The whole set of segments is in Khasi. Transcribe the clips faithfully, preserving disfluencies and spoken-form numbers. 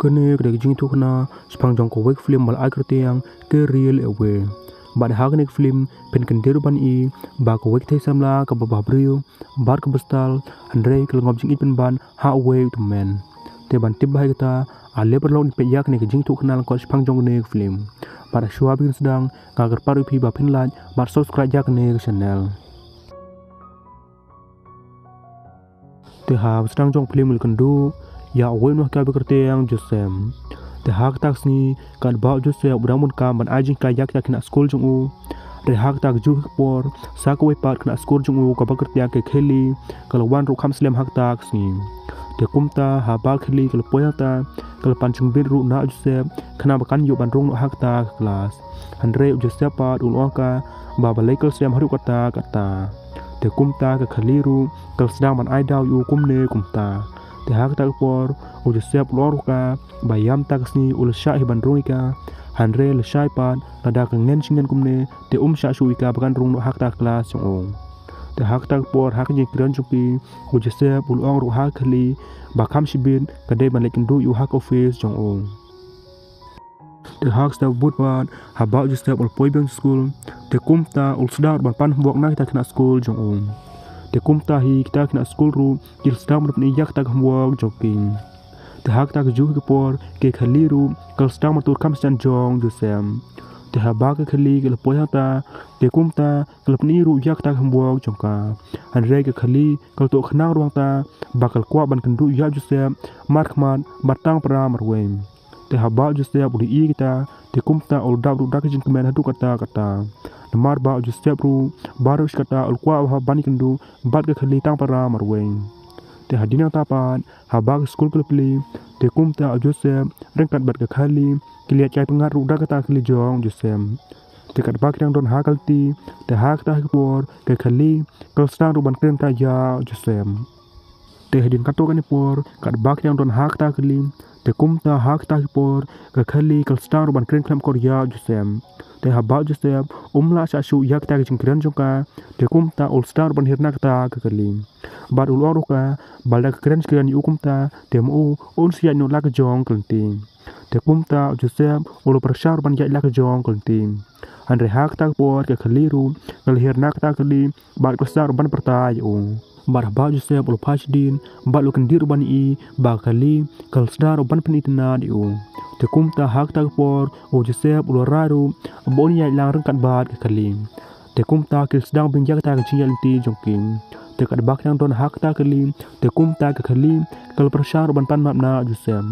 Kane ka dei ka jingïathuhkhana shaphang jong kawei ka film ba la ai kyrteng Career Away. Bad ha kane ka film phin kyndit ruh ban i ba kawei ka thei samla kaba bhabriew bad kaba style, hynrei ka la ngop jingïeit pynban ha uwei u tymmen. Te ban tip bha ïa kata, ale paralok ngin peit ïa kane ka jingïathuhkhana lyngkot shaphang jong kane ka film. Bad shuwa ba ngin sdang, nga kyrpad ïa phi ba phin like bad subscribe ïa kane ka channel. Te haba sdang jong ka film la kynduh ïa uwei u nonghikai ba kyrteng Joseph. Te ha kata ka sngi katba u Joseph u dang bun kam ban ai jinghikai ïa kita ki khynnah skul jong u, hynrei ha kata kajuh ka por sa kawei pat ka khynnah skul jong u kaba kyrteng ka Kelly ka la wan ruh kham slem ha kata ka sngi. Te kumta haba ka Kelly ka la poi hangta, ka la pan jingbit ruh na u Joseph khnang ba kan ïoh ban rung noh ha kata ka klas. Hynrei u Joseph pat u la ong ïa ka ba balei ka la slem haduh katta katta. Te kumta ka Kelly ruh ka la sdang ban ai daw ïa u kumne kumta. Te ha kata ka por u Joseph u la ong ruh ïa ka ba ïa mynta ka sngi u la shah hi ban rung ïa ka, hynrei lashai pat lada ka ngen shi ngen kumne te um shah shuh ïa ka ba kan rung noh ha kata ka klas jong u. Te ha kata ka por ha ka jingkren jong ki, u Joseph u la ong ruh ha ka Kelly ba kham shibit ka dei ban leit kynduh ïa u ha ka office jong u. Te ha ka step bud pat, haba u Joseph u la poi biang sha skul, te kumta u la sdang ruh ban pan homework na kita ki khynnah skul jong u. Te kumta hi kita ki khynnah skul ruh ki la sdang ban pyni ïa kata ka homework jong ki. Te ha kata kajuh ka por ka Kelly ruh ka la sdang ban tur kham shisien jong u Joseph. Te haba ka Kelly ka la poi hangta, te kumta ka la pyni ruh ïa kata ka homework jong ka. Hynrei ka Kelly ka la tuh khnang ruh hangta ba ka la kwah ban kynduh ïa u Joseph markhmat bad tang para marwei. Te haba u Joseph u la ïohi ïa kata, te kumta u la dap ruh da ka jingkmen haduh katta katta. Namar ba u Joseph ruh baroh shi katta u la kwah bha ban ïakynduh bad ka Kelly tang para marwei. Te hadien nangta pat haba ka skul ka la plie, te kumta u Joseph ryngkat bad ka Kelly ki la ïaid kai pyngngad ruh da kata ka kali jong u Joseph. Te katba ki dang don ha ka lynti, te ha kata ka por ka Kelly ka la sdang ruh ban kren kata ïa u Joseph. Te hadien katto katne por katba ki dang don ha kata ka kali, te kumta ha kata ka por ka Kelly ka la sdang ruh ban kren khlem akor ïa u Joseph. Te haba u Joseph um lah shah shuh ïa kata ka jingkren jong ka, te kumta u la sdang ruh ban hiar na kata ka kali. Bad u la ong ruh ïa ka ba lada ka kren shi kren ïa u kumta, te ma u un sa ïaid noh la ka jong ka lynti. Te kumta u Joseph u la pyrshang ruh ban ïaid la ka jong ka lynti. Hynrei ha kata ka por ka Kelly ruh ka la hiar na kata ka kali bad ka la sdang ruh ban pyrta ïa u. Bad haba u Joseph u la phai shadien bad u la kyndit ruh ban ïohi ba ka Kelly ka la sdang ruh ban pynitynnad ïa u. Te kumta ha kata ka por u Joseph u la rai ruh ba un ïaid lang ryngkat bad ka Kelly. Te kumta ki la sdang biang ïa kata ka jingïaid lynti jong ki. Te katba ki dang don ha kata ka kali, te kumta ka Kelly ka la pyrshang ruh ban pan map na u Joseph.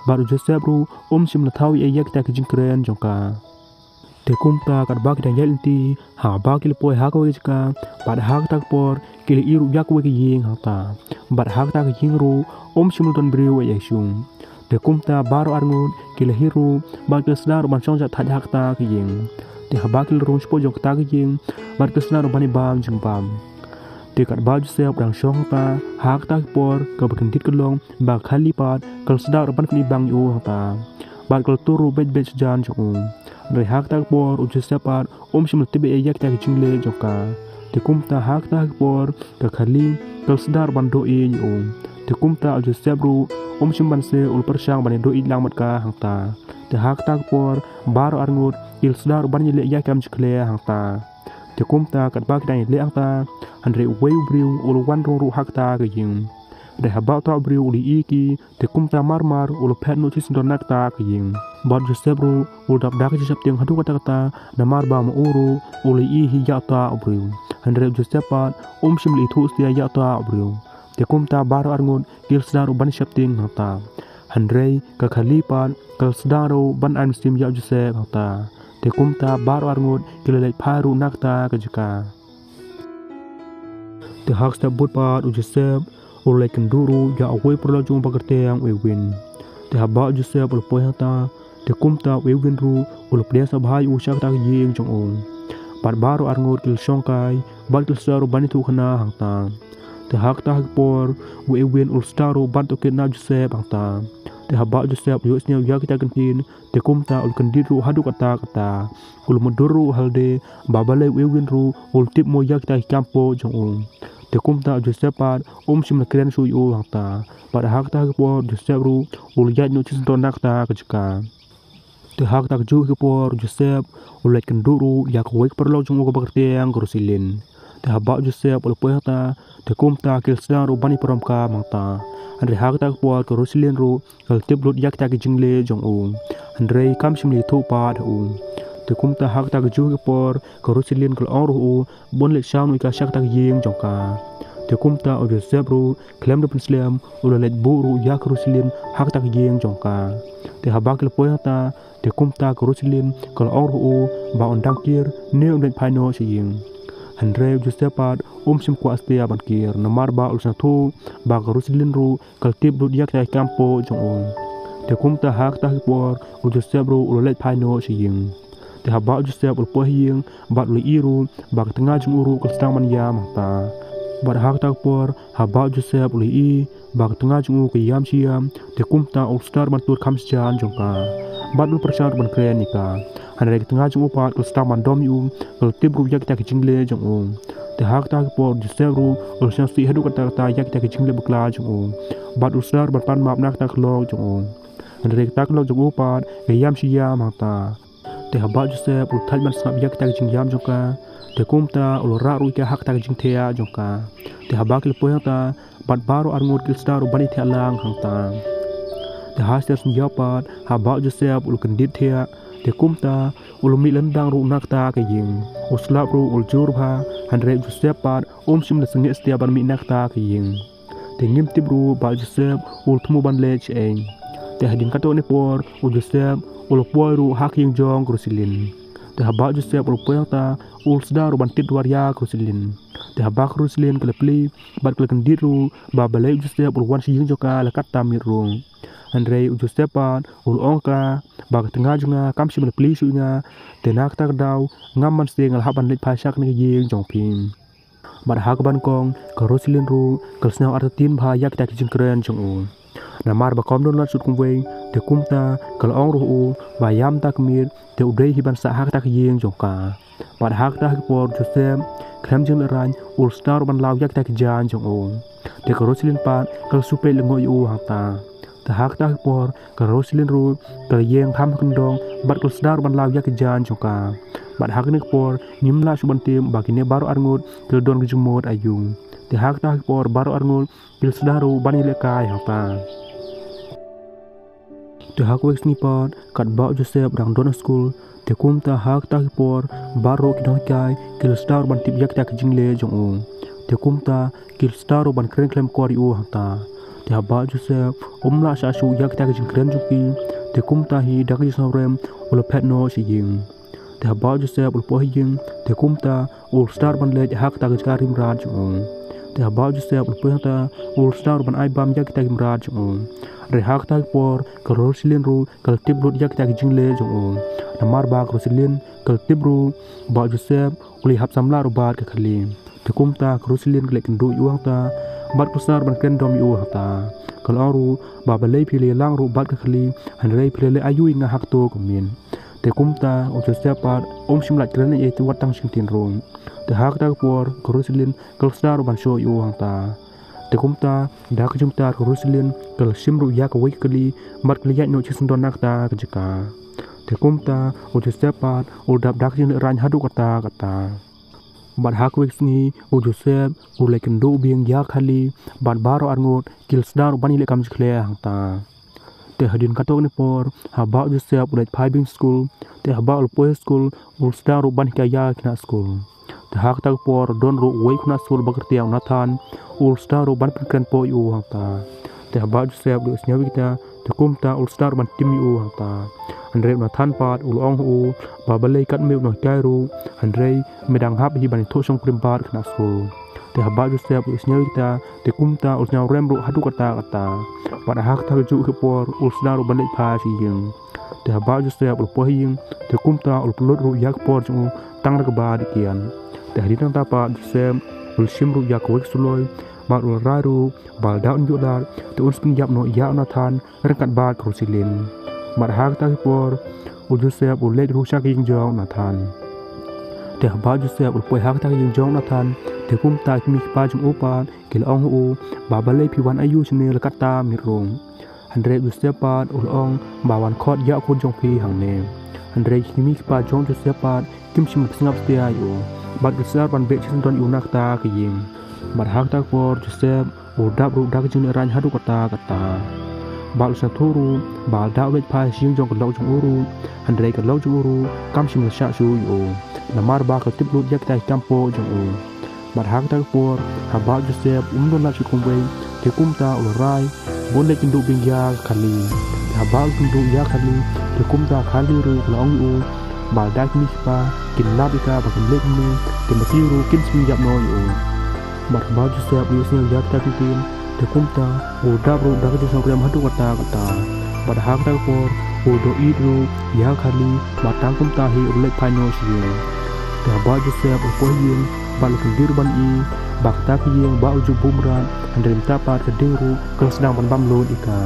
Bad u Joseph ruh um shym la thaw ei ei ïa kata ka jingkren jong ka. Te kumta katba ki dang ïaid lynti, haba ki la poi ha kawei ka jaka, bad ha kata ka por ki la ïohi ruh ïa kawei ka ïing hangta. Bad ha kata ka ïing ruh um shym la don briew ei ei shuh. Te kumta baroh arngut ki la hiar ruh bad ki la sdang ruh ban shong jah thait ha kata ka ïing. Te haba ki la rung shapoh jong kata ka ïing bad ki la sdang ruh ban ïa bam jingbam. Te katba u Joseph u dang shong hangta, ha kata ka por kaba kyndit ka long ba ka Kelly pat ka la sdang ruh ban pyni bang ïa u hangta. Bad ka la tur ruh beit beit shajan jong u. Hynrei ha kata ka por u Joseph pat um shym la tip ei ei ïa kata ka jingleh jong ka. Te kumta ha kata ka por ka Kelly ka la sdang ruh ban doh ïa u. Te kumta u Joseph ruh um shym ban seh, u la pyrshang ban ïadoh ïa lang bad ka hangta. Te ha kata ka por baroh arngut ki la sdang ruh ban ïaleh ïa ka kam jingkhleh hangta. Te kumta katba ki dang ïaleh hangta, hynrei uwei u briew u la wan rung ruh ha kata ka ïing. Hynrei haba uta u briew u la ïohi ïa ki, te kumta mar mar u la phet noh shisyndon na kata ka ïing. Bad u Joseph ruh u la dap da ka jingsheptieng haduh katta katta, namar ba ma u ruh u la ïohi hi ïa uta u briew. Hynrei u Joseph pat um shym la ithuh satia ïa uta u briew. Te kumta baroh arngut ki la sdang ruh ban sheptieng hangta. Hynrei ka Kelly pat ka la sdang ruh ban ai mynsiem ïa u Joseph hangta. Te kumta baroh arngut ki la leit phai ruh na kata ka jaka. Te ha ka step bud pat u Joseph u la leit kynduh ruh ïa uwei u paralok jong u ba kyrteng u Edwin. Te haba u Joseph u la poi hangta, te kumta u Edwin ruh u la pdiang sngewbha ïa u sha kata ka ïing jong u. Bad baroh arngut ki la shong kai bad ki la sdang ruh ban ïathuhkhana hangta. Te ha kata ka por u Edwin u la sdang ruh ban tohkit na u Joseph hangta. Te haba u Joseph u ïohsngew ïa kita ki ktien, te kumta u la kyndit ruh haduh katta katta. U la mutdur ruh ha lade ba balei u Edwin ruh u la tip mo ïa kita ki kam pohjong u. Te kumta u Joseph pat um shym la kren shuh ïa u hangta. Bad ha kata ka por u Joseph ruh u la ïaid noh shisyndon na kata ka jaka. Te ha kata ka juh ka por u Joseph u leit kynduh ruh ïa kawei ka paralok jong u kaba kyrteng ka Rosilin. Te haba u Joseph u la poi hangta, te kumta ki la sdang ruh ban ïaparom kam hangta. Hynrei ha kata ka por ka Rosilin ruh ka la tip lut ïa kita ki jingleh jong u. Hynrei kam shym la ïathuh pat ha u. Te kumta ha kata ka juh ka por ka Rosilin ka la ong ruh ha u ban leit shaw noh ïa ka sha kata ka ïing jong ka. Te kumta u Joseph ruh khlem da pynslem u la leit buh ruh ïa ka Rosilin ha kata ka ïing jong ka. Te haba ki la poi hangta, te kumta ka Rosilin ka la ong ruh ha u ba un dang kir ne un leit phai noh sha ïing. Hynrei u Joseph pat um shym kwah stia ban kir namar ba u la sngewthuh ba ka Rosilin ruh ka la tip lut ïa kita ki kam poh jong u. Te kumta ha kata ka por u Joseph ruh u la leit phai noh sha ïing. Te haba u Joseph u la poi ha ïing bad u la ïohi ruh ba ka tnga jong u ruh ka la sdang ban ïam hangta. Bad ha kata ka por haba u Joseph u la ïohi ba ka tnga jong u ka ïam shi ïam, te kumta u la sdang ban tur kham sjan jong ka. Bad u la pyrshang ban kren ïa ka. Hynrei ka tnga jong u pat ka la sdang ban dom ïa u, ka la tip ruh ïa kita ki jingleh jong u. Te ha kata ka por u Joseph ruh u la sngewsih haduh katta katta ïa kita ki jingleh bakla jong u. Bad u la sdang ban pan map na kata ka lok jong u. Hynrei kata ka lok jong u pat ka ïam shi ïam hangta. Te haba u Joseph u la thait ban sngap ïa kita ki jingïam jong ka, te kumta u la rah ruh ïa ka ha kata ka jingthiah jong ka. Te haba ki la poi hangta bad baroh arngut ki la sdang ruh ban ïathiah lang hangta. Te ha shisien sngi ïaw pat haba u Joseph u la kyndit thiah, te kumta u la mih lyndang ruh na kata ka ïing. U slap ruh u la jur bha, hynrei u Joseph pat um shym la sangeh stia ban mih na kata ka ïing. Te ngim tip ruh ba u Joseph u la thmu ban leit shaei. Te hadien katto katne por u Joseph u la poi ruh ha ka ïing jong ka Rosilin. Te haba u Joseph u la poi hangta u la sdang ruh ban tied dwar ïa ka Rosilin. Te haba ka Rosilin ka la plie bad ka la kyndit ruh ba balei u Joseph u la wan sha ïing jong ka la katta miet ruh. Hynrei u Joseph pat u la ong ha ka ba ka tnga jong nga kam shym la plie shuh ïa nga, te na kata ka daw ngam banse nga la hap ban leit phai sha kane ka ïing jong phi. Bad ha kaba nyngkong ka Rosilin ruh ka la sngew artatien bha ïa kita ki jingkren jong u. Namar ba kam don lad shuh kumwei, te kumta ka la ong ruh ha u ba ïa mynta ka miet te u dei hi ban sah ha kata ka ïing jong ka. Bad ha kata ka por u Joseph khlem jinglehrain u la sdang ruh ban law ïa kita ki jaiñ jong u. Te ka Rosilin pat ka la shu peit lyngngoh ïa u hangta. Te ha kata ka por ka Rosilin ruh ka la ïeng kham ha kyndong bad ka la sdang ruh ban law ïa ki jaiñ jong ka. Bad ha kane ka por ngim lah shuh ban tip ba kine baroh arngut ki la don ka jingmut aïu. Te ha kata ka por baroh arngut ki la sdang ruh ban ïalehkai hangta. Te ha kawei ka sngi pat katba u Joseph u dang don ha skul, te kumta ha kata ka por baroh ki nonghikai ki la sdang ruh ban tip ïa kita ki jingleh jong u. Te kumta ki la sdang ruh ban kren khlem akor ïa u hangta. Te haba u Joseph um lah shah shuh ïa kita ki jingkren jong ki, te kumta hi da ka jingsngewrem u la phet noh sha ïing. Te haba u Joseph u la poi ha ïing, te kumta u la sdang ruh ban leit ha kata ka jaka ri mrad jong u. Te haba u Joseph u la poi hangta u la sdang ruh ban ai bam ïa kita ki mrad jong u. Hynrei ha kata ka por ka Rosilin ruh ka la tip lut ïa kita ki jingleh jong u. Namar ba ka Rosilin ka la tip ruh ba u Joseph u la ïahap samla ruh bad ka Khali. Te kumta ka Rosilin ka leit kynduh ïa u hangta bad ka la sdang ruh ban kren dom ïa u hangta. Ka la ong ruh ba balei phi la ïalang ruh bad ka Khali, hynrei phi la leh aïu ïa nga ha kato ka miet. Te kumta u Joseph pat um shym lah kren ei ei wat tang shyntin ruh. Te ha kata ka por ka Rosilin ka la sdang ruh ban shoh ïa u hangta. Te kumta da ka jingbitar ka Rosilin ka la shim ruh ïa kawei ka kali bad ka la ïaid noh shisyndon na kata ka jaka. Te kumta u Joseph pat u la dap da ka jinglehrain haduh katta katta. Bad ha kawei ka sngi u Joseph u leit kynduh biang ïa ka Khali bad baroh arngut ki la sdang ruh ban ïaleh kam jingkhleh hangta. Te hadien katto katne por haba u Joseph u leit phai biang skul, te haba u la poi skul u la sdang ruh ban hikai ïa ki khynnah skul. Te ha kata ka por don ruh uwei u khynnah skul ba kyrteng u Nathan, u la sdang ruh ban pynkren poh ïa u hangta. Te haba u Joseph u la ïohsngew ïa kita, te kumta u la sdang ruh ban tim ïa u hangta. Hynrei u Nathan pat u la ong ha u ba balei kat me u nonghikai ruh, hynrei me dang hap hi ban ïathuh shongkurim bad ki khynnah skul. Te haba u Joseph u la ïohsngew ïa kita, te kumta u la sngewrem ruh haduh katta katta. Bad ha kata ka juh ka por u la sdang ruh ban leit phai sha ïing. Te haba u Joseph u la poi ha ïing, te kumta u la pynlut ruh ïa ka por jong u tang da kaba dih kiad. Te hadien nangta pat u Joseph u la shim ruh ïa kawei ka suloi bad u la rai ruh ba lada un ïoh lad te un sa pynïap noh ïa u Nathan ryngkat bad ka Rosilin. Bad ha kata ka por u Joseph u leit ruh sha ka ïing jong u Nathan. Te haba u Joseph u la poi ha kata ka ïing jong u Nathan, te kumta ki kmie ki kpa jong u pat ki la ong ha u, ba balei phi wan aiu shane la katta miet rung. Hynrei u Joseph pat u la ong, ba wan khot ïakhun jong phi hangne. Hynrei ki kmie ki kpa jong u Joseph pat kim shym la sngap satia ïa u, bad ki la sdang ban beh shisyndon ïa u na kata ka ïing. Bad ha kata ka por u Joseph u la dap ruh da ka jinglehrain haduh katta katta. Bad u la sngewthuh ruh ba lada u leit phai sha ïing jong ka lok jong u ruh, hynrei ka lok jong u ruh kam shym la shah shuh ïa u, namar ba ka la tip lut ïa kita ki kam poh jong u. Bad ha kata ka por, haba u Joseph um don lad shuh kumwei, te kumta u la rai ba un leit kynduh biang ïa ka Kali. Te haba u la kynduh ïa ka Kali, te kumta ka Kali ruh ka la ong ïa u, ba lada ki kmie ki kpa kin lap ïa ka ba kan leh kumne, te ma ki ruh kin sngewïap noh ïa u. Bad haba u Joseph u ïohsngew ïa kita ki ktien, te kumta u la dap ruh da ka jingsngewrem haduh katta katta. Bad ha kata ka por u la doh ïeit ruh ïa ka Kali, bad tang kumta hi u la leit phai noh sha ïing. Te haba u Joseph u la poi ha ïing, bad u la kyndit ruh ban ïohi ba kata ka ïing ba u ju buh mrad, hynrei mynta pat ka ding ruh ka la sdang ban bam lut ïa ka.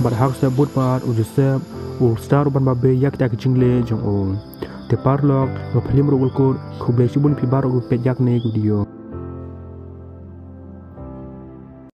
Bad ha ka step bud pat u Joseph u la start ruh ban babe ïa kita ki jingleh jong u. Te paralok, ba phlim ruh u la kut, khublei shibun ïa phi baroh kiba peit ïa kane ka video.